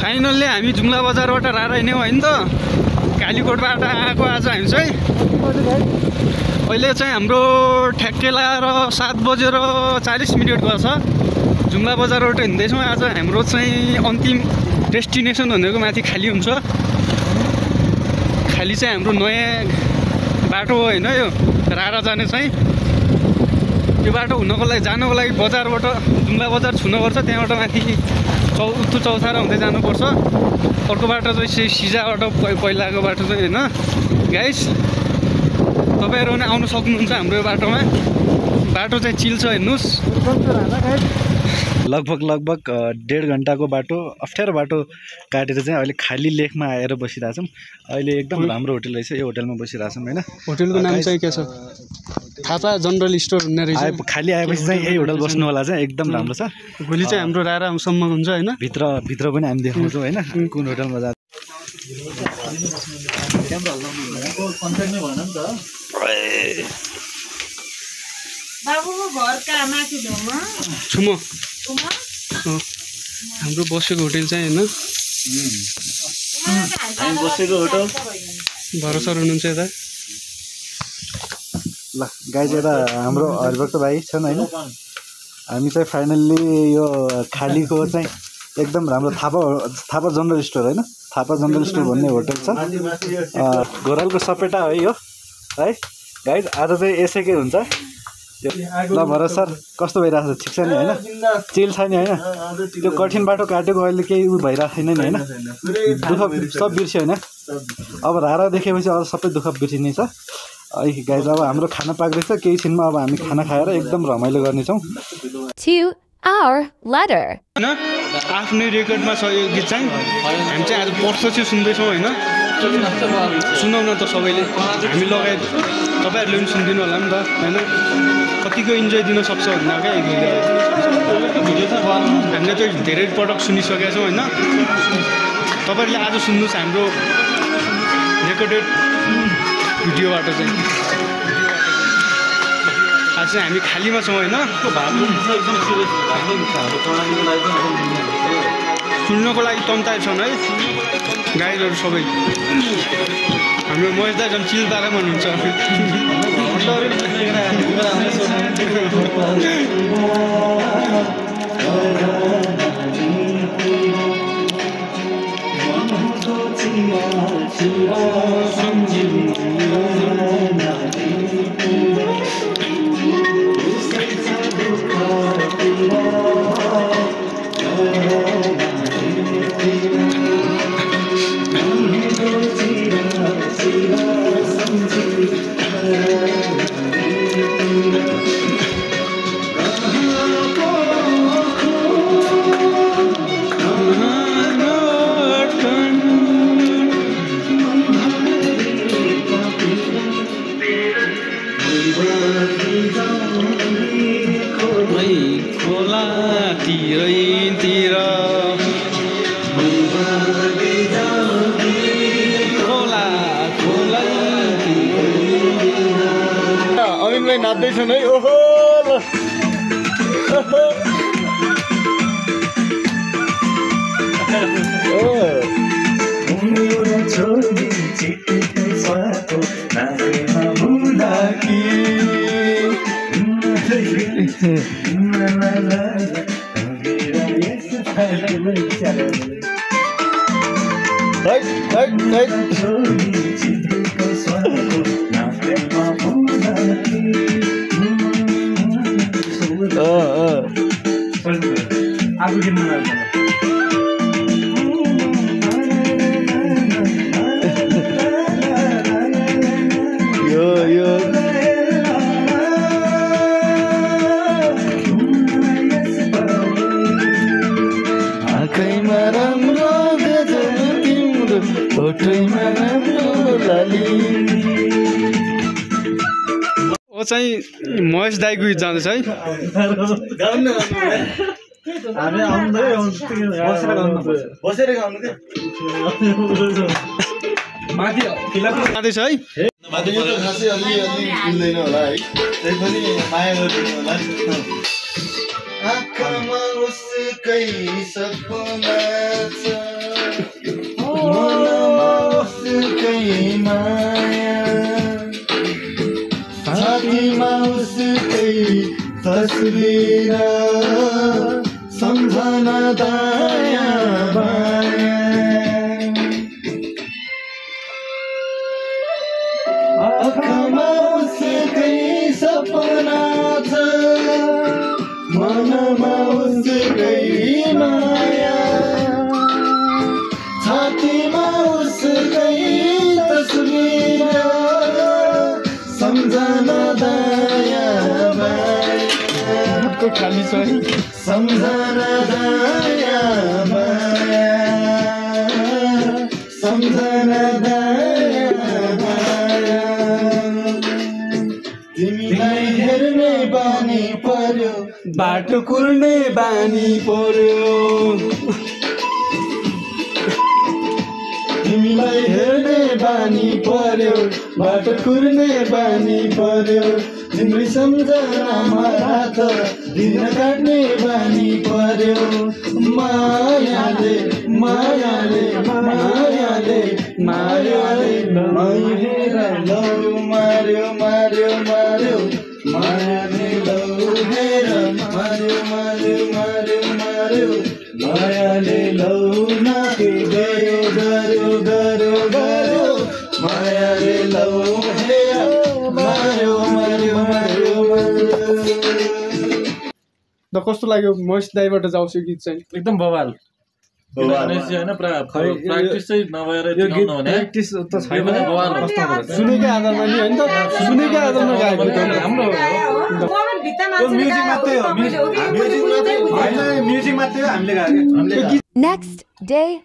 Finally हामी जुम्ला बजारबाट रारा हिँड्यौँ होइन त कालीकोटबाट आएको आज हामी चाहिँ अहिले चाहिँ हाम्रो ठ्याक्कै लाएर 7:40 गर्छ जुम्ला बजारबाट हिँड्दैछौँ आज हाम्रो चाहिँ अन्तिम डेस्टिनेसन भनेको माथि खाली हुन्छ खाली चाहिँ हाम्रो नयाँ बाटो हो होइन यो रारा जाने चाहिँ यो बाटो हुनको लागि जानको लागि बजारबाट जुम्ला बजार छुनुपर्छ त्यहाँबाट माथि उत्तर चौथारा हुँदै जानुपर्छ अर्को बाटो चाहिँ सिजाबाट पहिलाको बाटो चाहिँ होइन गाइस तपाईँहरू पनि आउनु सक्नुहुन्छ हाम्रो यो बाटोमा बाटो चाहिँ चिल छ हेर्नुहोस् लगभग 1.5 घन्टाको बाटो अप्ठ्यारो बाटो काटेर चाहिँ अहिले खाली लेकमा आएर बसिरहेछौँ अहिले एकदम राम्रो होटल रहेछ यो होटलमा बसिरहेछौँ होइन होटलको नाम चाहिँ के छ थापा जनरल स्टोर हुने रहेछ खाली आएपछि चाहिँ यही होटल बस्नु होला चाहिँ एकदम राम्रो छ भोलि चाहिँ हाम्रो रारासम्म हुन्छ होइन भित्र पनि हामी देखाउँछौँ होइन कुन होटलमा जान्छ हाम्रो बसेको होटल चाहिँ होइन बसेको होटल भरोसा हुनुहुन्छ यता ल गाइज यता हाम्रो हरिभक्त भाइ छन् होइन हामी चाहिँ फाइनल्ली यो खालीको चाहिँ एकदम राम्रो थापा जनरल स्टोर होइन थापा जनरल स्टोर भन्ने होटल छ घोरालको सपेटा है यो है गाइज आज चाहिँ यसैकै हुन्छ ल भरत सर कस्तो भइरहेको छ ठिक छ नि होइन चिल छ नि होइन त्यो कठिन बाटो काटेको अहिले केही उ भइरहेको छैन नि होइन दुःख सब बिर्स्यो होइन अब रारा देखेपछि अब सबै दुःख बिर्सिने छ गाइज अब हाम्रो खाना पाक्दैछ केही छिनमा अब हामी खाना खाएर एकदम रमाइलो गर्नेछौँ होइन आफ्नै रेकर्डमा छ यो गीत चाहिँ हामी चाहिँ आज पर्छ चाहिँ सुन्दैछौँ होइन सुनाउन त सबैले हामी लगायत तपाईँहरूले पनि सुनिदिनु होला नि त होइन कतिको इन्जोय दिन सक्छ भन्दा क्या हामीले चाहिँ धेरै पटक सुनिसकेका छौँ होइन तपाईँहरूले आज सुन्नुहोस् हाम्रो रेकर्डेड भिडियोबाट चाहिँ आज चाहिँ हामी खालीमा छौँ होइन सुन्नको लागि तन्ताएर छन् है गाइडहरू सबै हाम्रो महेश दाइ झन् चिल पारा भन्नुहुन्छ नाच्दैछन् है ओहो ल चाहिँ महेश दाइ गीत जाँदैछ है जाँदैछ है आँखामा उसकै सपना छ तस्बिर सम्झना दया माया आँखामा उसकै सपना छ मनमा उसकै माया छातीमा उसकै तस्बिर सम्झना दया माया खाली छ है सम्झना दया माया सम्झना दया माया तिमीलाई हेर्ने बानी पर्यो बाटो कुर्ने बानी पर्यो तिमीलाई हेर्ने बानी पर्यो बाटो कुर्ने बानी पर्यो तिम्रै सम्झनामा रात दिन काट्ने बानी पर्यो मायाले मायाले मायाले मायाले हेर लौ मार्यो मार्यो मार्यो मायाले लौ हेर मार्यो मार्यो मार्यो मार्यो मायाले लौ नाके गयो गयो गयो गयो मायाले लौ हेर मार्यो मार्यो मार्यो त कस्तो लाग्यो महेश दाइबाट जाउँछ गीत चाहिँ एकदम बवाल किनभने चाहिँ हैन प्र्याक्टिस चाहिँ नभएर गाउनु भने प्र्याक्टिस त छैन बवाल कस्तो भन्छ सुनेकै आधारमा नि हैन त सुनेकै आधारमा गाएको गीत हो हाम्रो म्युजिक मात्रै हो म्युजिक मात्रै हो हामीले गाएको Next day.